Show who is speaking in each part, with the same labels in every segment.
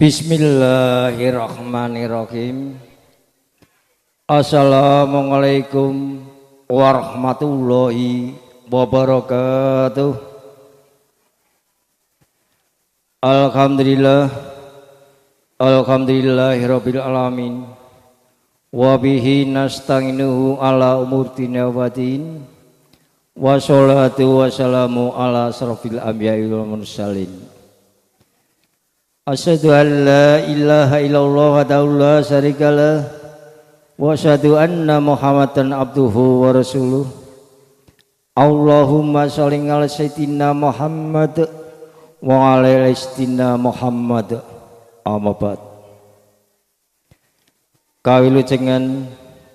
Speaker 1: Bismillahirrahmanirrahim. Assalamualaikum warahmatullahi wabarakatuh. Alhamdulillah, alhamdulillahirabbil alamin. Wa bihi nasta'inuhu ala umur dunya waddin. Wassalatu wassalamu ala asrafil anbiya'i wal mursalin. Asyhadu an la ilaha illallah wahdahu la syarikalah wa asyhadu anna Muhammadan abduhu wa rasuluh. Allahumma sholli ala sayyidina Muhammad wa ala sayyidina Muhammad. Amma ba'd. Kawilujengan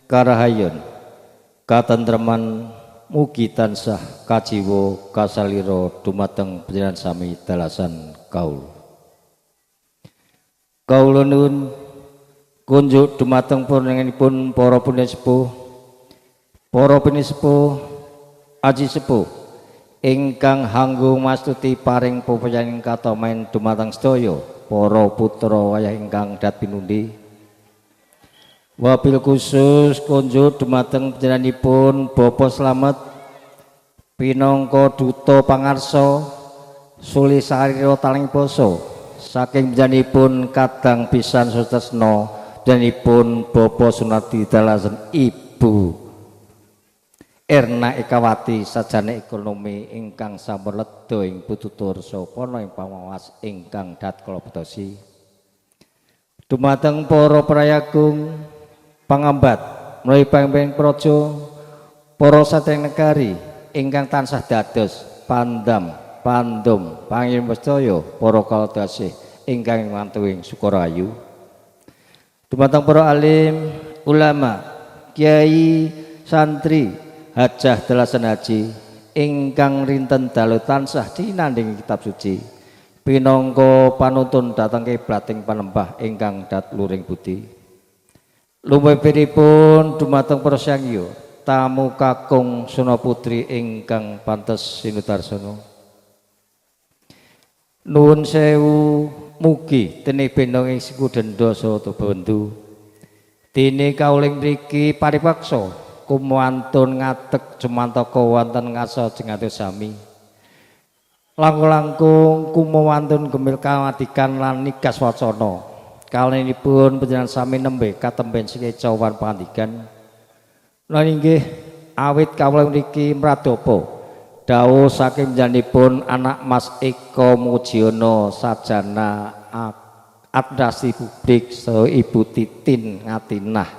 Speaker 1: karahayon katentreman mugi tansah kajiwa kasalira dumateng panjenengan sami dalasan kaul. Kawula nuwun kunjuk dumateng panjenenganipun para pinisepuh, para pinisepuh, aji sepuh ingkang hanggung mastuti paring pepayan katomen dumateng sedaya para putra wayah ingkang dat pinundi. Wabil khusus kunjuk dumateng panjenenganipun Bapak Slamet pinangka duta pangarsa suli sarira taling basa saking panjenenganipun kadang pisan sutresna panjenenganipun Bapak Sunardi dalasan Ibu Erna Ekawati sarjana ekonomi ingkang sampun ledha ing pitutur sopana ing pamawas ingkang dat kala betosi. Dumateng para prayagung pangambat menawi pangping praja para satreng negari ingkang tansah dados pandam pandum pangin sedaya para kaladasih ingkang mantuing Sukorayu. Dumateng para alim, ulama, kiai, santri, hajah dalasan haji ingkang rinten dalu tansah dinandingi kitab suci pinangka panuntun dhateng kiblating panembah ingkang dat luring budi. Lumebiripun dumateng para sangya tamu kakung suna putri ingkang pantes sinutarsana. Nuwun sewu mugi tene bendong ing siku denda saha bendu. Dene kawula mriki paripaksa kumwantun ngadeg jumantaka wonten ngarsa jengate sami. Langkung-langkung kumwantun gemil kawadikan lan nigas wacana. Kalenipun panjenengan sami nembe katemben sekeca wan pangandikan. Lan inggih awit kawula mriki mradapa dawuh saking panjenenganipun anak Mas Eko Mujiono sarjana administrasi publik saha Ibu Titin Ngatinah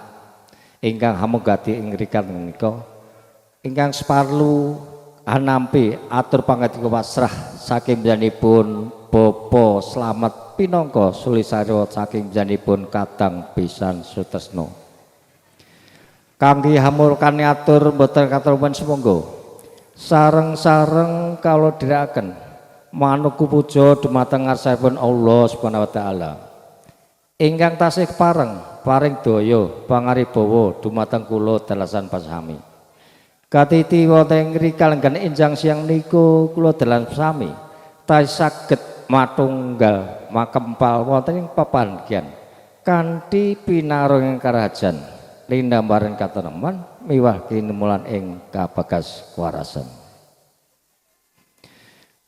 Speaker 1: ingkang hamugati ing rikan menika ingkang separlu anampi atur pangandika pasrah saking panjenenganipun Bapak Slamet pinangka sulisarya saking panjenenganipun kadang pisan sutresna. Kangge hamurkane atur mboten katrumen sumangga sareng-sareng kawula dherekaken manuku puja dumateng ngarsanipun Allah Subhanahu wa taala ingkang tasih kepareng paring daya pangaribawa dumateng kula dalasan pasami. Katiti wonten ing kalenggan enjang siang niku kula dalan sami tasih saged matunggal makempal wonten ing pepanggihan kanthi pinarung karajan lindambaran kateneman miwah kinemulan ing kabagas kewarasan.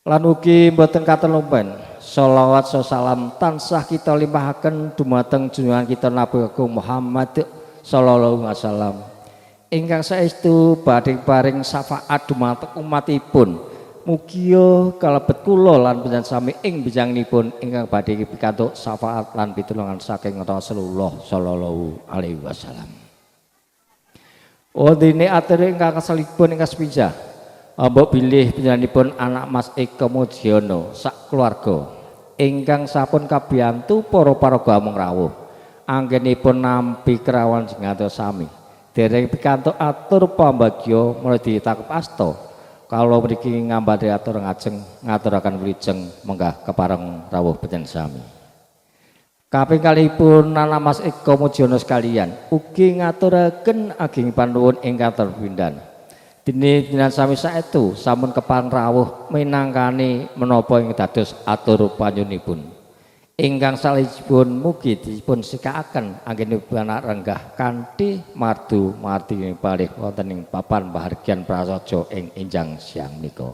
Speaker 1: Lan ugi mboten katelumpen sholawat salam tansah kita limpahaken dumateng junjungan kita Nabi Agung Muhammad sallallahu alaihi wasallam ingkang saestu badhe paring syafaat dumateng umatipun. Mugia kalebet kula lan panjenengan sami ing bijanginipun ingkang badhe pikantuk syafaat lan pitulungan saking Rasulullah sallallahu alaihi wasallam. Wondene atur ingkang kesalipun ingkang sepinjah mbok bilih panjenenganipun anak Mas Eko Mujiono sak keluarga ingkang sampun kabiyantu para paraga amung rawuh anggenipun nampi kerawan jengato sami dereng pikantuk atur pambagya mulai ditakep asta. Kawula mriki ngambati atur ngajeng ngaturaken wilujeng menggah kepareng rawuh panjenengan sami. Kaping kalihipun anak Mas Eko Mujiono sekalian ugi ngaturaken ageng panuwun ingkang terpindan. Dene panjenengan sami saestu sampun kepareng rawuh minangkani menapa ing dados atur panyuwunipun. Ingkang salajengipun mugi dipun sikakaken anggenipun renggah kanthi mardu mardi palih wonten ing papan pahargyan prasaja ing enjang siang menika.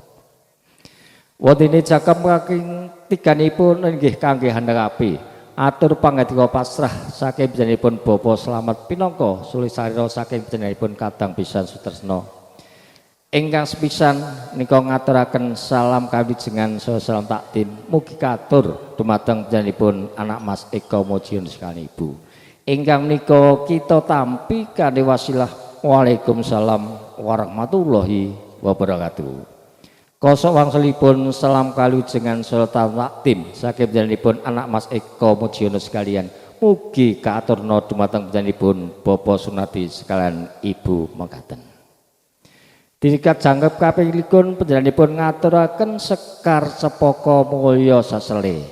Speaker 1: Wontene jagem kaping tiganipun inggih kangge handakapi atur pangandika pasrah saking panjenenganipun Bapak Slamet pinangka sulih sarira saking panjenenganipun Kadang Pisan Sutresno. Ingkang sepisan nika ngaturaken salam kawilujengan saha salam takdim mugi katur dumateng panjenenganipun anak Mas Eko Mujiono sekalian Ibu. Ingkang menika kita tampi kanthi wasilah waalaikumsalam warahmatullahi wabarakatuh. Kosok wangsulipun salam kawilujengan saha takdim saking panjenenganipun anak Mas Eko Mujiono sekalian mugi kaaturna dumateng panjenenganipun Bapak Sunadi sekalian Ibu mekaten. Dinikat jangkep kaping likur panjenenganipun ngaturaken sekar cepaka mulya sasele.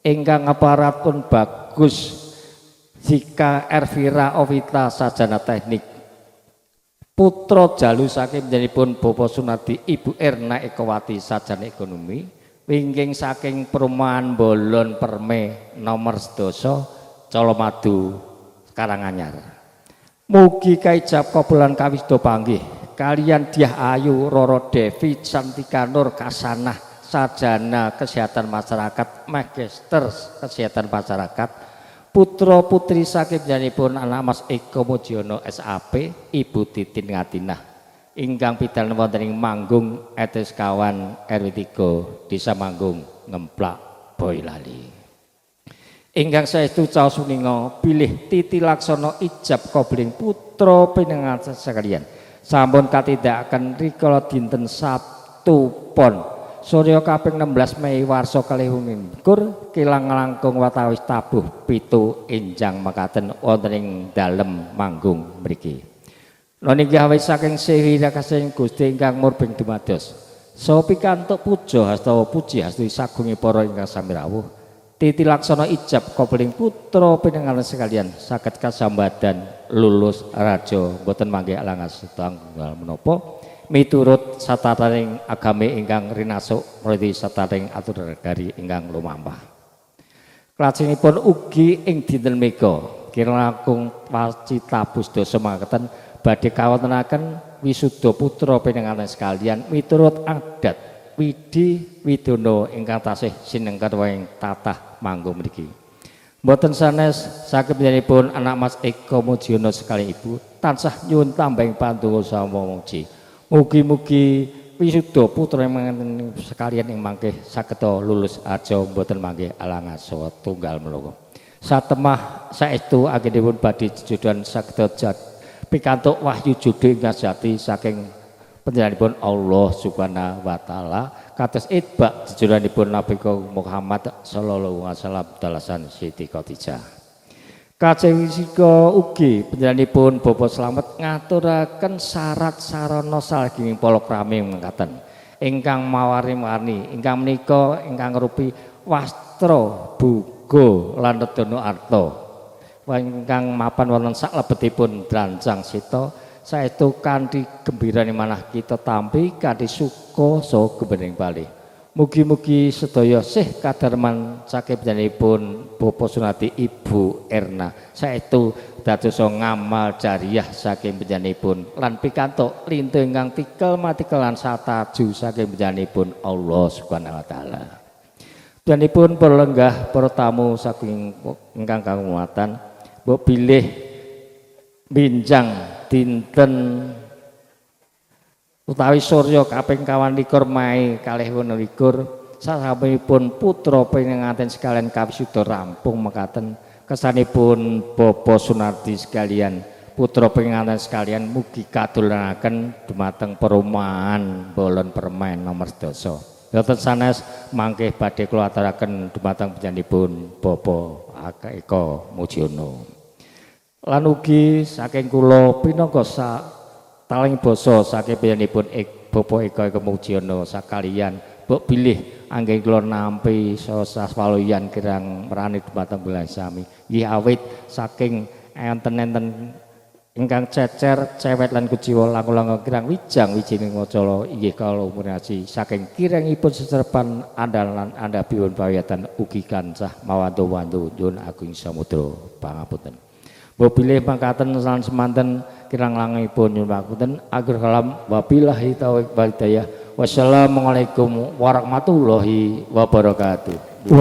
Speaker 1: Ingkang aparat pun bagus Zika Ervira Ovita sarjana teknik. Putra jalu saking panjenenganipun Bapak Sunadi Ibu Erna Ekowati sarjana ekonomi wingking saking perumahan Bolon Perme nomor 10 Colomadu Karanganyar. Mugi kaijab kabulan kawista panggih kalian Diah Ayu Roro Devi Cantika Nur Kasanah sarjana kesehatan masyarakat magister kesehatan masyarakat putra putri saking panjenenganipun anak Mas Eko Mujiono SAP Ibu Titin Ngatinah ingkang pidal wonten ing Manggung RT sekawan RW 3 Desa Manggung Ngemplak Boyolali. Ingkang saestu caos suninga bilih titi laksana ijab kabuling putra pinanganten sekalian sampun katindakaken rikala dinten Sabtu Pon surya kaping 16 Mei warsa 22 kilang langkung watawis tabuh 7 enjang mekaten wonten ing dalem Manggung mriki. Niki awit saking sehi kasih Gusti ingkang murbeng dumados. Saha pikantuk puja hastawa puji hastuti sagunge para ingkang sami rawuh. Titi laksana ijab kabuling putra pinanganten sekalian saged kasambadan lulus raja boten mangke alangan setunggal menapa miturut satataning agami ingkang rinasuk mriti satataning atur negari ingkang lumampah. Klajengipun ugi ing dinten mega kirang langkung waci tabuh sedasa makaten badhe kawontenaken wisuda putra pinanganten sekalian miturut adat Widi Widono ingkang tasih sinengker ing tatah Manggung mriki. Mboten sanes saking panjenenganipun anak Mas Eko Mujiono sekali Ibu tansah nyuwun tambahing pandonga saha muji. Mugi-mugi wisuda putra manganten sekalian ing mangke saged lulus aja mboten mangke alangan saha tunggal menapa. Satemah saestu anggenipun badhe jejodohan saged pikantuk wahyu jodoh ingkang sejati saking panjenenganipun Allah Subhanahu wa taala kados itbak jejodohanipun Nabi Muhammad sallallahu alaihi wasallam dalasan Siti Khadijah. Kacewisika ugi panjenenganipun Bapak Slamet ngaturaken syarat sarana salagenging palakrami mekaten ingkang mawarni-warni ingkang menika ingkang rupi wastra buga lan redana arta ingkang mapan wonten saklebetipun drancang sita saestu kanthi gembirane manah kita tampi kanthi suka saha gembiraning palih. Mugi-mugi sedaya sih kadarman saking panjenenganipun Bapak Sunati Ibu Erna saestu dadosa ngamal jariah saking panjenenganipun lan pikantuk lintu ingkang tikel matikel lan sataju saking panjenenganipun Allah Subhanahu wa taala. Panjenenganipun para lenggah para tamu saking ingkang kawontenan mbok bilih binjang dinten utawi surya kaping 22 Mei 2022 sasampunipun putra pinanganten sekalian kawisuda rampung mekaten kesanipun Bapak Sunardi sekalian putra pinanganten sekalian mugi kadolanaken dumateng perumahan Bolon Permen nomor 10. Boten sanes mangke badhe kula aturaken dumateng panjenenganipun Bapak Eko Mujiono. Lan ugi saking kula pinangka taling basa saking panjenenganipun Bapak Eko Eko Mujiono sakalian mbok bilih anggen kula nampi saswaloyan kirang merani dumateng bulan sami. Nggih awit saking enten-enten Ingkang cecer, cewet lan kuciwa langkung-langkung kirang wijang wijining wacala inggih kawula mulyasi saking kirangipun seserpan andal lan andhapipun pawiyatan ugi kancah mawantu-wantu nyuwun agung samudra pangapunten. Mbok bilih mangkaten lan semanten kirang langkungipun nyuwun pangapunten. Akhir kalam, wabillahi taufiq wal hidayah. Wassalamualaikum warahmatullahi wabarakatuh.